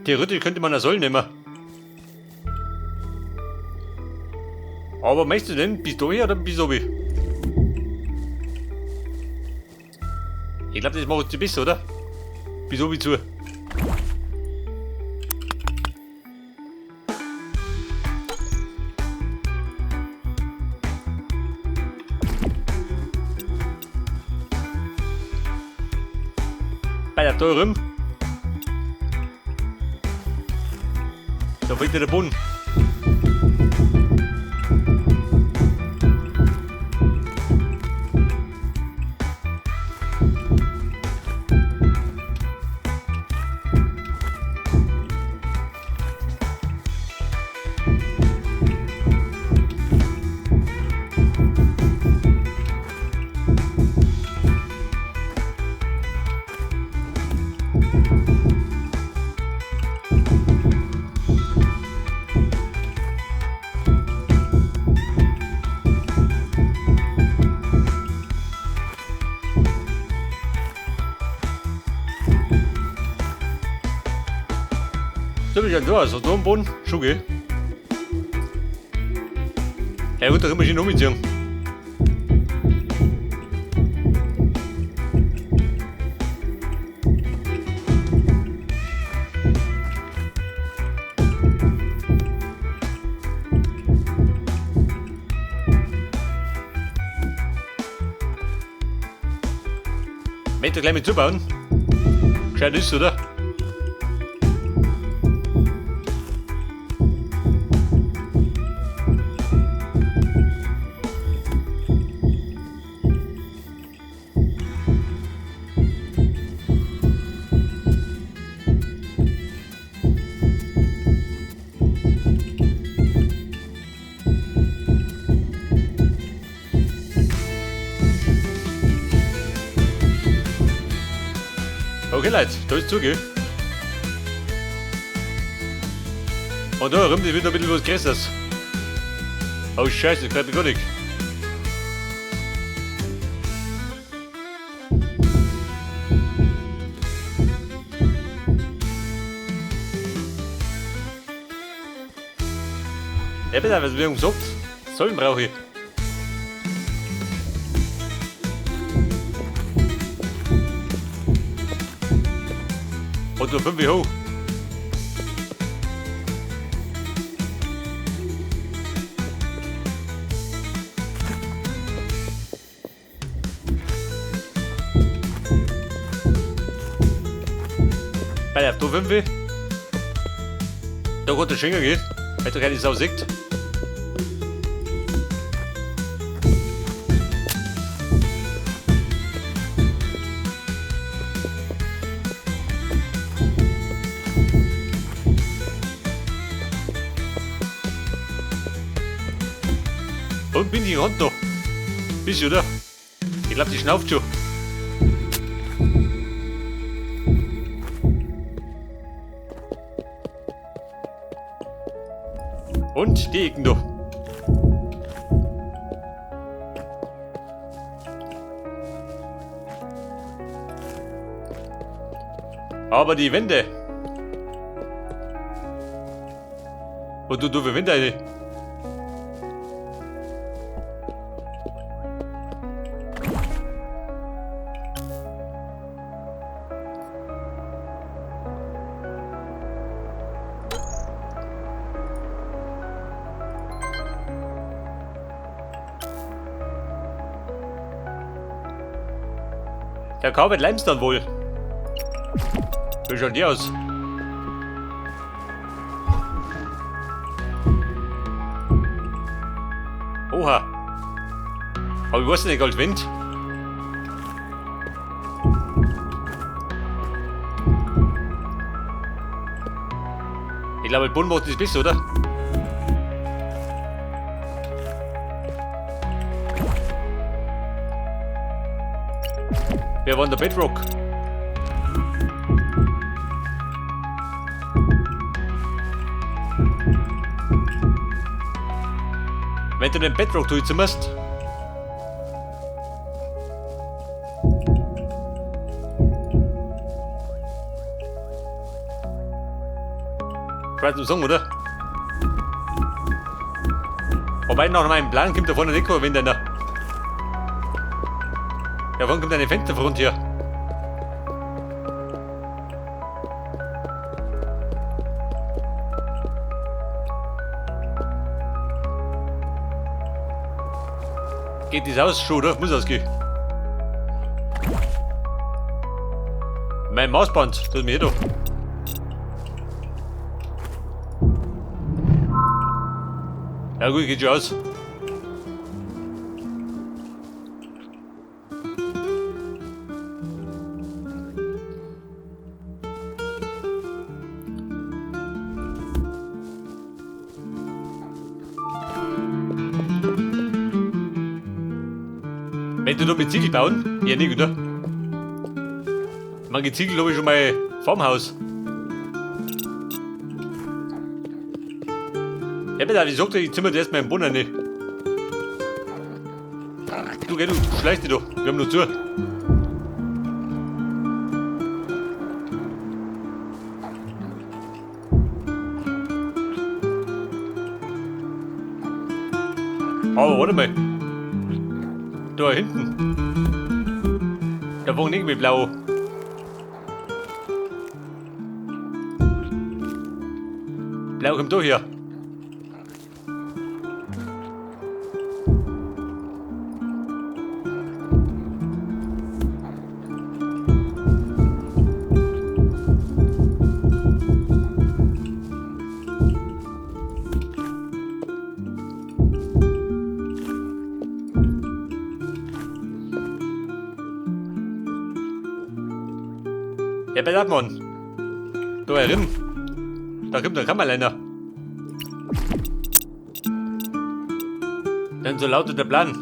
Theoretisch könnte man eine Säule nehmen. Aber möchtest du denn bis daher oder bis oben? Ich glaube, das macht jetzt besser, oder? Bis oben zu. Bei der Tür rum. Da fehlt der Boden. So, wie schaut da aus? Hast du einen Boden? Schon, gell? Ja gut, da können wir schön umziehen. Möchte gleich mit zubauen? Gescheit ist, oder? Okay, Leute, da ist zu, gell? Und da rum, das wird noch ein bisschen was Größeres. Oh Scheiße, das gefällt mir gar nicht. Ja, bitte, was mir gesagt? Säulen brauche ich. Und so 5 hoch. Bei der 5. Da geht der Schenker, gell? Weil du keine Sau sieht. Und bin ich runter. Bist du, oder? Ich glaub, die schnauft schon. Und die Ecken da. Aber die Wände. Und du für Wände eine. Der Kabel leimt's dann wohl. Wie schaut die aus? Oha. Aber ich weiß nicht, als Wind. Ich glaube, Boden macht das besser, oder? Wer war denn der Bedrock? Wenn du den Bedrock durchzimmerst. Schwer zum sagen, oder? Wobei nach meinem Plan kommt da vorne nicht kein Wind einer. Ja, wann kommt eine Fensterfront hier? Geht das aus schon, oder? Muss ausgehen. Mein Mausband, tut mir eh doch. Ja gut, geht schon aus. Wenn du noch mit Ziegel bauen? Ja, nicht, oder? Manche Ziegel habe ich schon mal vorm Haus. Ich hab mir da gesagt, ich zimmer dir erstmal im Boden rein. Du, geh, du schleichst dich doch. Wir haben nur zu. Aber warte mal. Da hinten. Da wohnt irgendwie blau. Blau kommt da her. Ja, pass auf, Mann. Da herin. Da kommt der Kammerländer. Denn so lautet der Plan.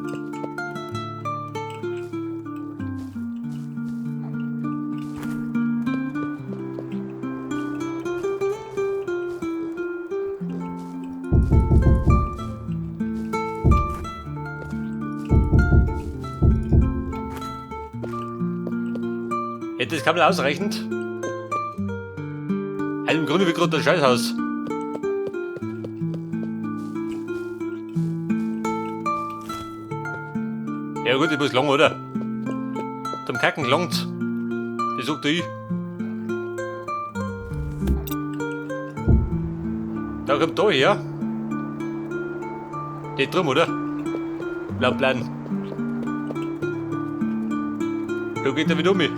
Hätte das Kabel ausreichend? Also im Grunde wie gerade das Scheißhaus. Ja gut, ich muss lang, oder? Zum Kacken langt. Das sagt ich. Da kommt da her. Geht drum, oder? Laut Plan. Da geht er wieder um mich.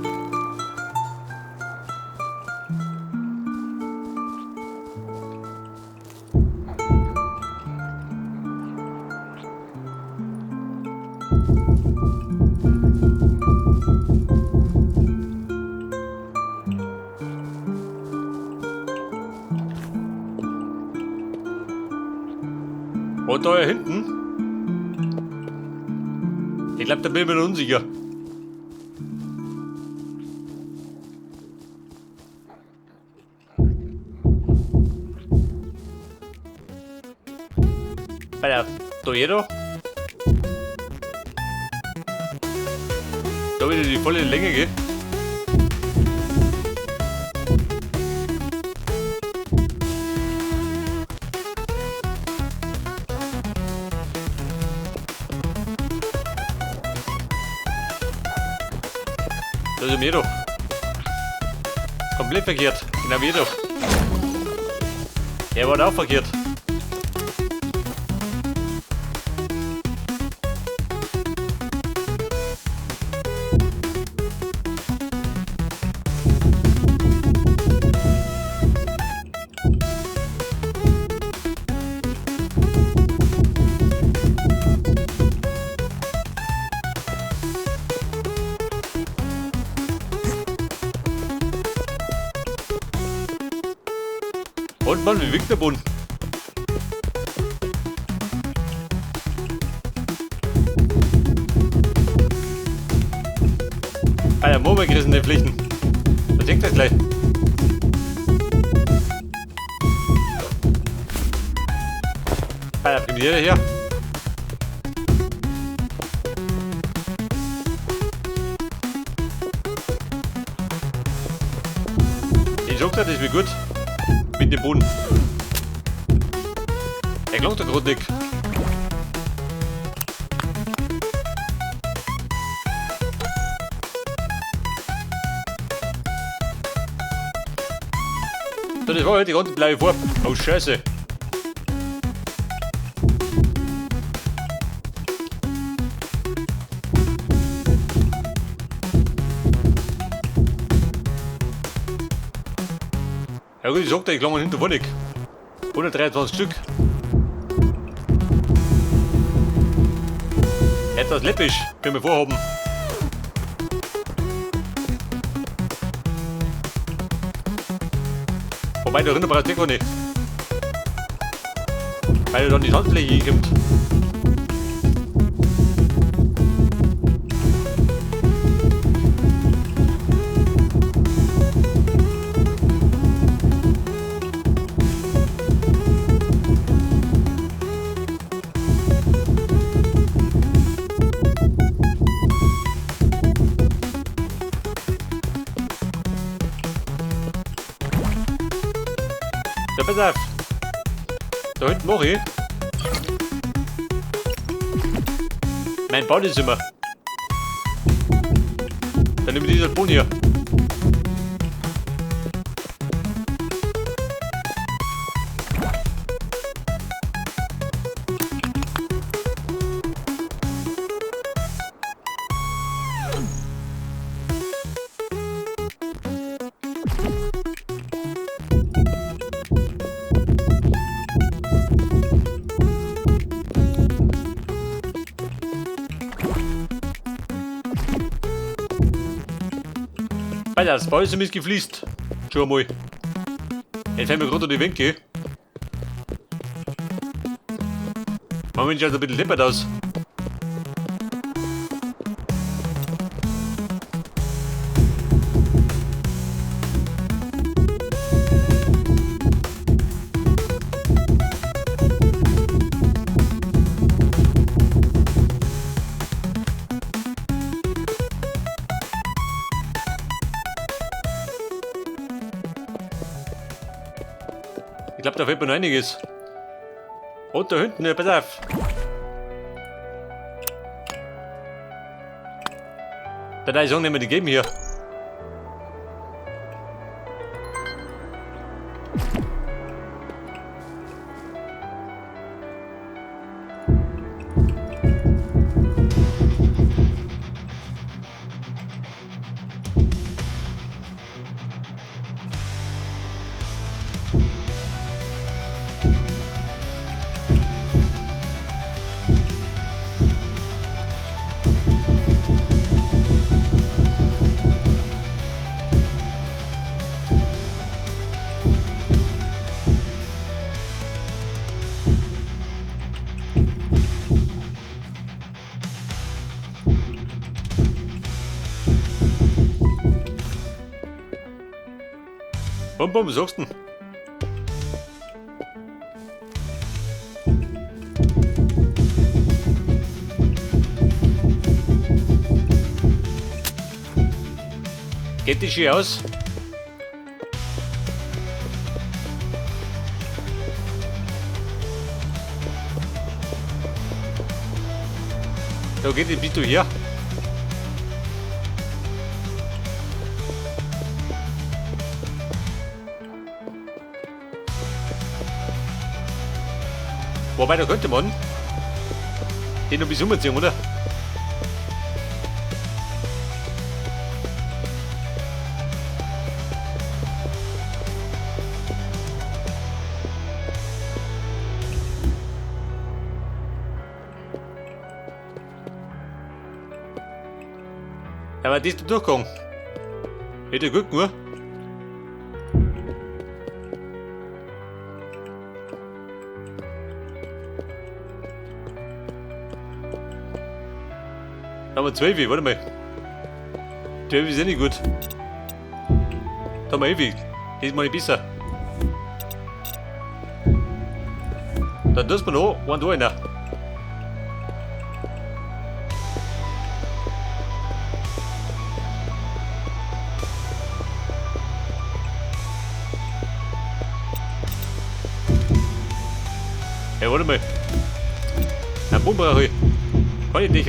Und da hinten? Ich glaube, da bin ich mir noch unsicher. Bei der Toyota? Da wieder die volle Länge geht. Das ist mir doch. Komplett verkehrt. Genau wie doch. Er war auch verkehrt. Und Mann, wie wiegt der Boden? Alter, Murmelgerissen den Pflichten. Was denkt das gleich? Alter, kommt jeder her? Den Joker, das ist mir gut. Mit dem Boden. Er klangt doch grad nicht. Das war halt die ganze blaue Farbe. Oh Scheiße. Ja gut, ich sag dir, ich klammer hinter Wollig. 123 Stück. Etwas läppisch, können wir vorhaben. Wobei, der Rinder braucht gar nicht. Weil er dann die Sandfläche hinkommt. Ja, pass auf. Da hinten mach ich mein Badezimmer. Dann nehme ich diesen Boden hier. Das Badezimmer ist gefliest. Schon einmal. Jetzt haben wir gerade die Winkel. Moment, schaut ein bisschen deppert aus. Ich glaube, da fehlt mir noch einiges. Und da hinten, ja, pass auf. Da ist auch nicht mehr die geben hier. Bum, bum, was sagst du denn? Geht die schön aus? Da geht die bitte her. Wobei, da könnte man den noch ein bisschen umziehen, oder? Ja, aber das ist der Durchgang. Hätte gut gemacht. Da haben wir 12, warte mal. 12 ist eh nicht gut. Da haben wir 11. Das ist mal nicht besser. Dann tust du noch einen da rein. Hey, warte mal. Einen Boden brauche ich. Kann ich nicht.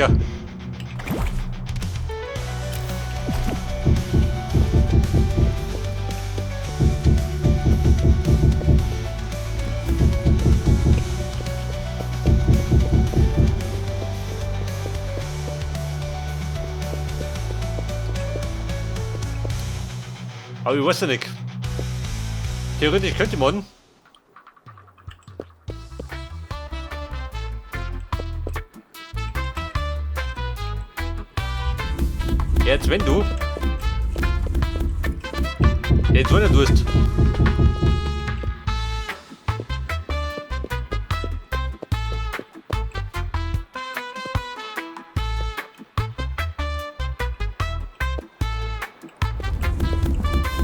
Aber ich weiß ja nicht. Theoretisch könnte man. Jetzt wenn du jetzt wenn du tust.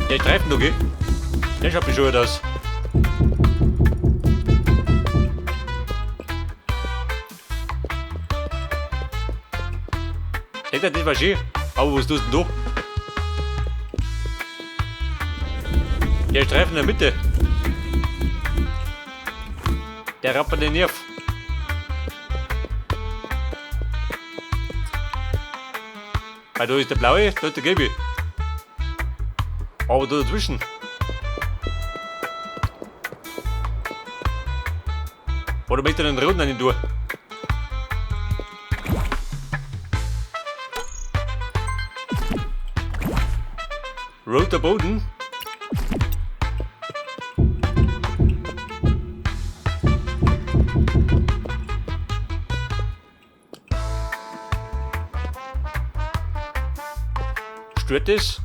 Der Streifen, okay? Der schaut bescheuert aus. Das war schön. Aber was tust du denn da? Der Streifen in der Mitte. Der rappert den Nerv. Weil da ist der blaue, da ist der gelbe. Aber da dazwischen. Oder möchte er den roten rein tun? Roter Boden. Stört das?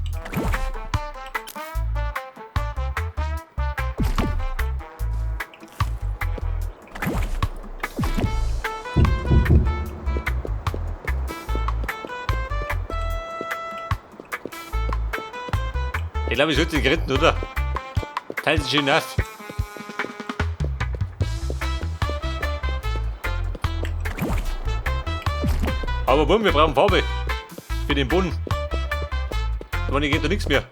Ich glaube, ich sollte den retten, oder? Teilt sich schön auf. Aber bumm, wir brauchen Farbe. Für den Boden. Aber geht da nichts mehr.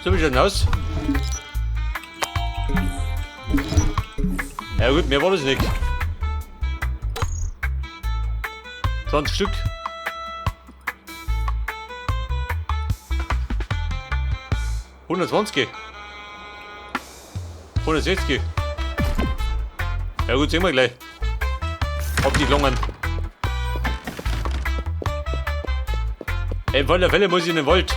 So, wie schaut aus? Ja gut, mehr war das nicht. 20 Stück. 120. 160. Ja gut, sehen wir gleich. Ob die langen. Ey, in aller Fälle muss ich in den Wald.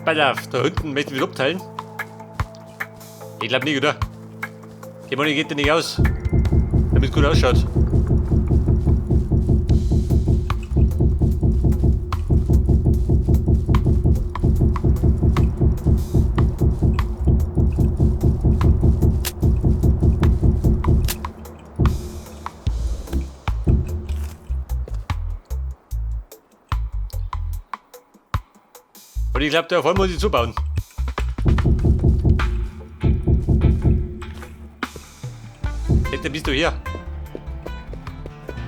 Pass auf, da hinten möchte ich wieder abteilen. Ich glaub nicht, oder? Die Money geht ja nicht aus. Damit es gut ausschaut. Und ich glaube, da vorne muss ich zubauen. Jetzt bist du hier.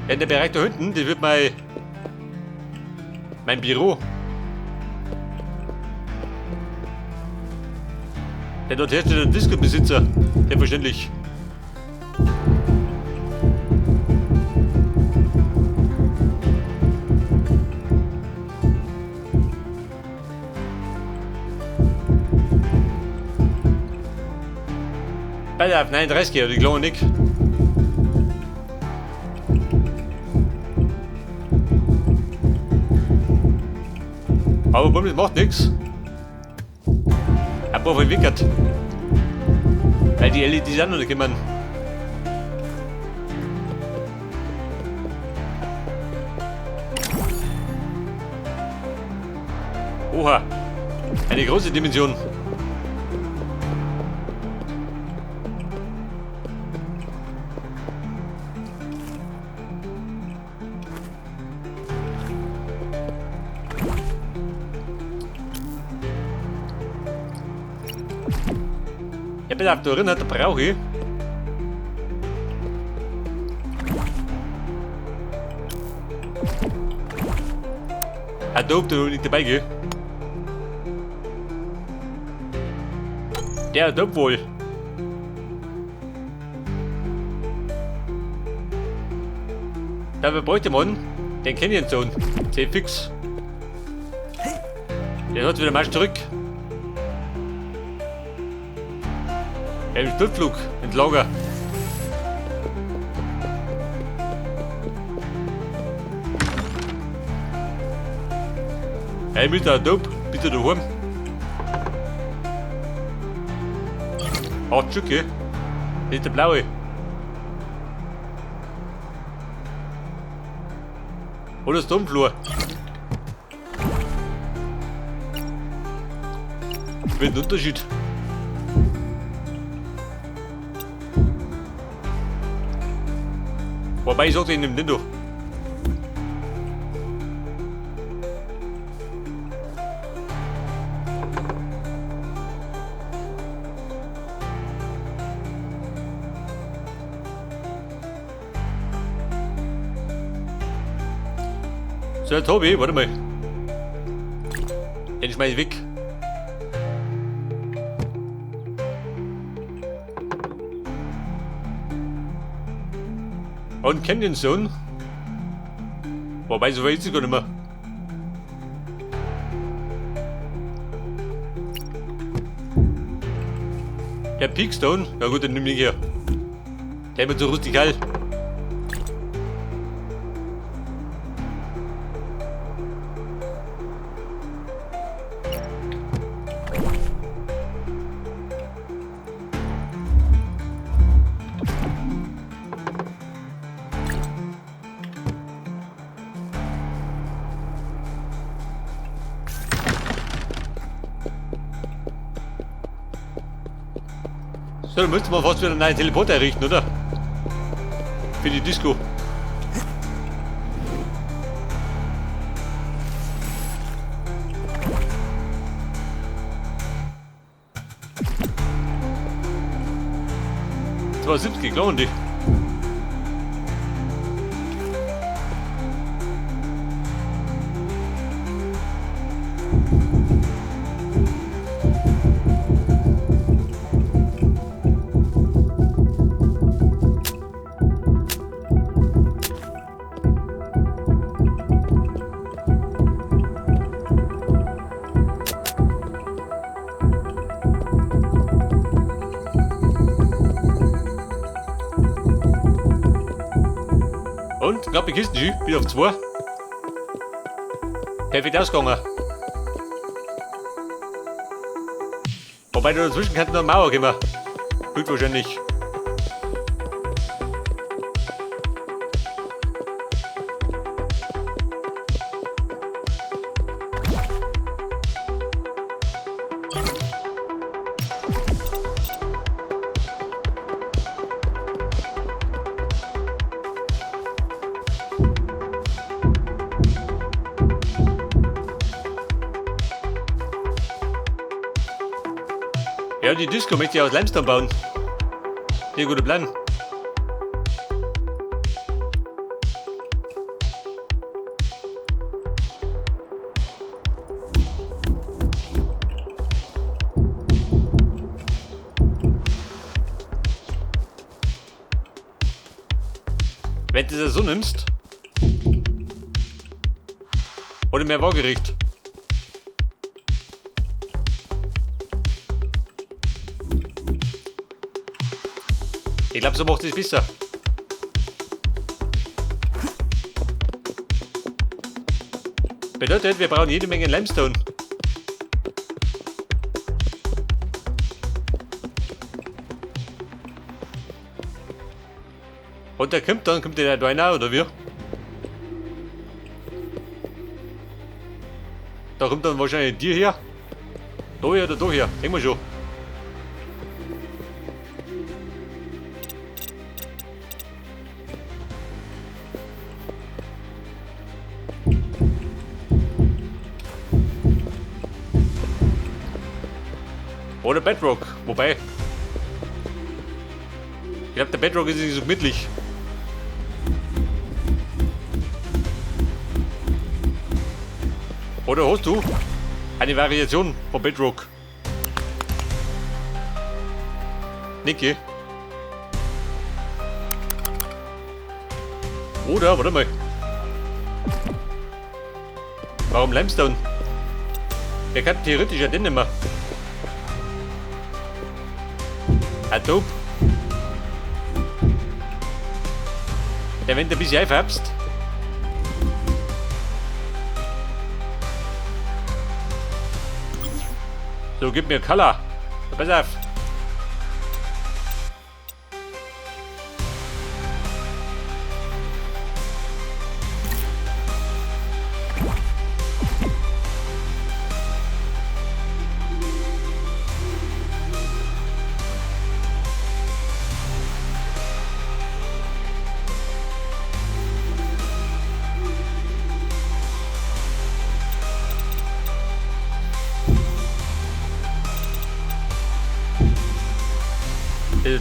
Ja, der Bereich da hinten, das wird mein Büro. Der dort herrscht der Disco-Besitzer. Selbstverständlich. Pass auf, 39, aber ich glaube nicht. Aber das macht nichts. Ein paar verwickelt. Weil die LEDs auch noch nicht kommen. Oha. Eine große Dimension. Ja, pass auf, da drin hat der brauche ich. Adobe, da nicht dabei, gell? Der Adobe wohl. Dabei bräuchte man den Canyon Zone. C fix. Der hat wieder Marsch zurück. Im Sturzflug ins Lager. Hey, mit der Adobe, bitte daheim. 8 Stück, gell? Das ist der blaue. Oder Sturmflur. Wird ein Unterschied. Wobei ich sagte, ich nehme den doch. So, Tobi, warte mal. Den schmeiß ich weg. Und Canyon Zone. Wobei, so weit ist es gar nicht mehr. Der Peakstone, na gut, den nehme ich hier. Der wird so rustikal. So, dann müsste man fast wieder einen neuen Teleporter errichten, oder? Für die Disco. $72, glauben die. Und knappe Kisten, bin auf 2. Perfekt ausgegangen. Wobei da dazwischen könnte noch eine Mauer kommen. Höchstwahrscheinlich. Ja, die Disco möchte ich aus Limestone bauen. Sehr guter Plan. Wenn du das so nimmst. Oder mehr waagerecht. Ich glaube, so macht es besser. Bedeutet, wir brauchen jede Menge Limestone. Und der kommt dann, kommt der da rein, oder wie? Da kommt dann wahrscheinlich dir her. Da her oder da her, denken wir schon. Oder Bedrock, wobei. Ich glaube, der Bedrock ist nicht so gemütlich. Oder hast du eine Variation von Bedrock? Niki? Oder, warte mal. Warum Limestone? Der kann theoretisch ja den nicht mehr. Adobe. Der, wenn du ein bisschen einfärbst. So, gib mir Color. Pass auf.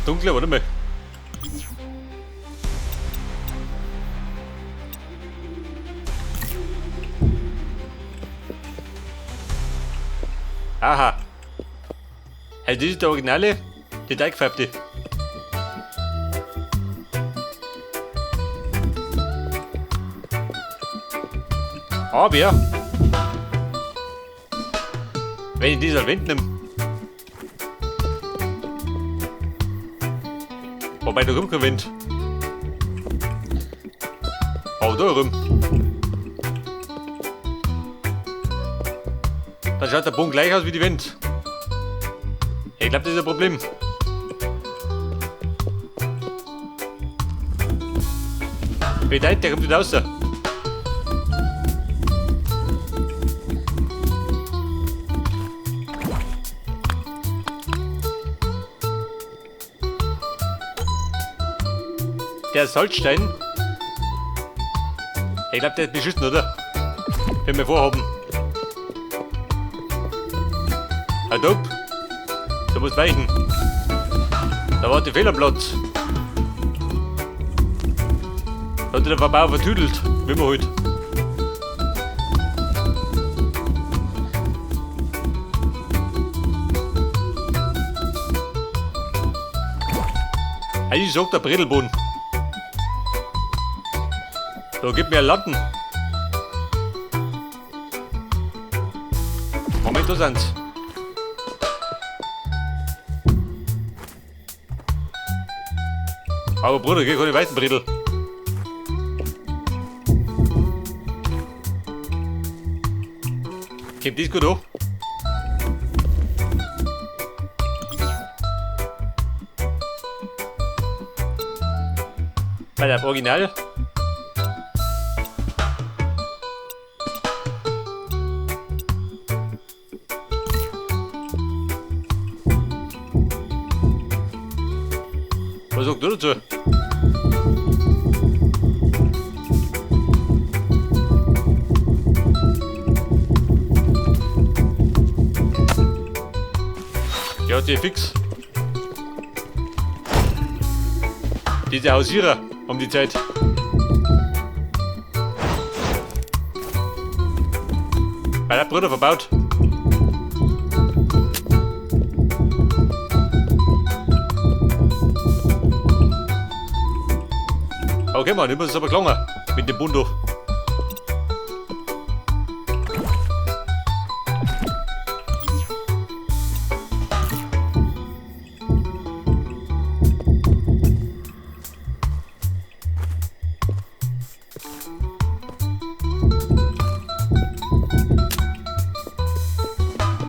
Dunkler, warte mal. Aha. Also das ist der Originale, die Teigfärbte. Aber wenn ich dieser Wind nehme. Wobei, da kommt kein Wind. Oh, da rum. Dann schaut der Boden gleich aus wie die Wind. Ich glaube, das ist ein Problem. Bedeutet, der kommt nicht raus. Der Salzstein. Ich glaube, der ist beschissen, oder? Wenn wir vorhaben. Adobe. Du musst weichen. Da war der Fehlerplatz. Da hat der Verbauer vertüdelt, wie man halt. Eigentlich sagt der Bredelboden. So, gib mir Latten. Moment, da sind's. Aber Bruder, geh keine weißen Bredel. Kommt das gut an? Bei der Original. Was sagst du dazu? Ja, die fix. Diese Hausierer um die Zeit. Bei der Bruder verbaut. Okay, Mann, immer ist es aber gelangen mit dem Bundo.